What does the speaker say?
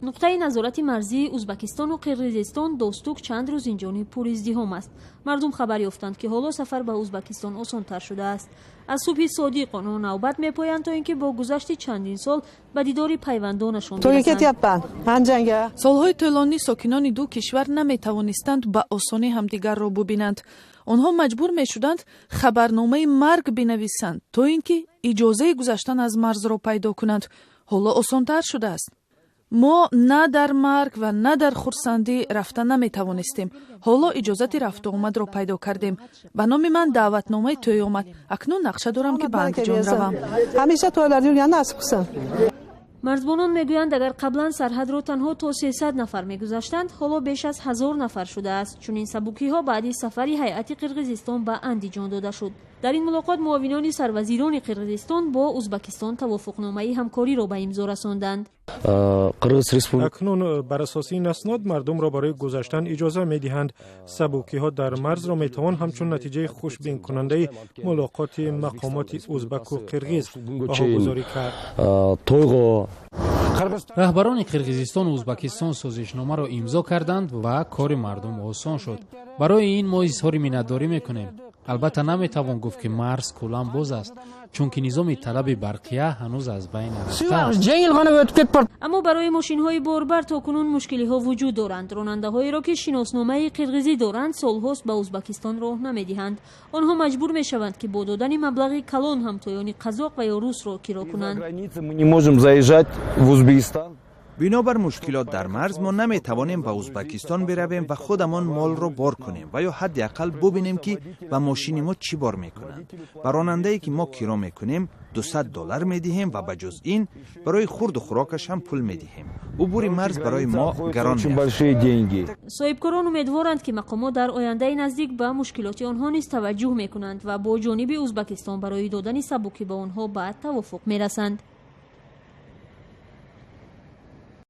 Нуқтаи назорати марзии Узбакистону Қирғизистон Достук чанд рӯз инҷониб пуриздиҳом аст. Мардум хабар ёфтанд, ки ҳоло сафар ба Узбакистон осонтар шудааст. Аз субҳи содиқ онҳо навбат мепоянд, то ин ки бо гузашти чандин сол ба дидори пайвандонашон бирасанд. Солҳои тӯлонӣ сокинони ду кишвар наметавонистанд ба осонӣ ҳамдигарро бубинанд. Онҳо маҷбур мешуданд хабарномаи марг бинависанд, то ин ки иҷозаи гузаштан аз марзро пайдо кунанд. Ҳоло осонтар шудааст. Мо на дар марг ва на дар хурсандӣ рафта наметавонистем. Ҳоло иҷозати рафтуомадро пайдо кардем. Ба номи ман даъватномаи тӯй омад. Акнун нақша дорам, ки ба Андиҷон равам. Марзбонон мегӯянд, агар қаблан сарҳадро танҳо то 300 нафар мегузаштанд, ҳоло беш аз 1000 нафар шудааст. Чунин сабукиҳо баъди сафари ҳайати Қирғизистон ба Андиҷон дода шуд. Дар ин мулоқот муовинони сарвазирони Қирғизистон бо Узбакистон тавофуқномаи ҳамкориро ба имзо расонданд. Акнун бар асоси ин аснод мардумро барои гузаштан иҷоза медиҳанд. Сабукиҳо дар марзро метавон ҳамчун натиҷаи хушбинкунандаи мулоқоти мақомоти узбаку қирғиз баҳогузорӣ кард. Раҳбарони Қирғизистону Узбакистон созишномаро имзо карданд ва кори мардум осон шуд. Барои ин мо изҳори миннатдорӣ мекунем. Албатта, наметавон гуфт, ки марз куллан боз аст, чунки низоми талаби барқия ҳанӯз аз байн нарафтааст. Аммо барои мошинҳои борбар то кунун мушкилиҳо вуҷуд доранд. Ронандаҳоеро, ки шиносномаи қирғизӣ доранд, солҳост ба Узбакистон роҳ намедиҳанд. Онҳо маҷбур мешаванд, ки бо додани маблағи калон ҳамтоёни қазоқ ва ё русро киро кунанд. Бинобар мушкилот дар марз мо наметавонем ба Узбакистон биравем ва худамон молро бор кунем ва ё ҳадди ақал бубинем, ки ба мошини мо чӣ бор мекунанд. Ба ронандае, ки мо киро мекунем, 200 доллар медиҳем ва ба ҷуз ин барои хурду хӯрокаш ҳам пул медиҳем. Убури марз барои мо гарон. Соҳибкорон умедворанд, ки мақомот дар ояндаи наздик ба мушкилоти онҳо низ таваҷҷӯҳ мекунанд ва бо ҷониби Узбакистон барои додани сабукӣ ба онҳо ба тавофуқ мерасанд.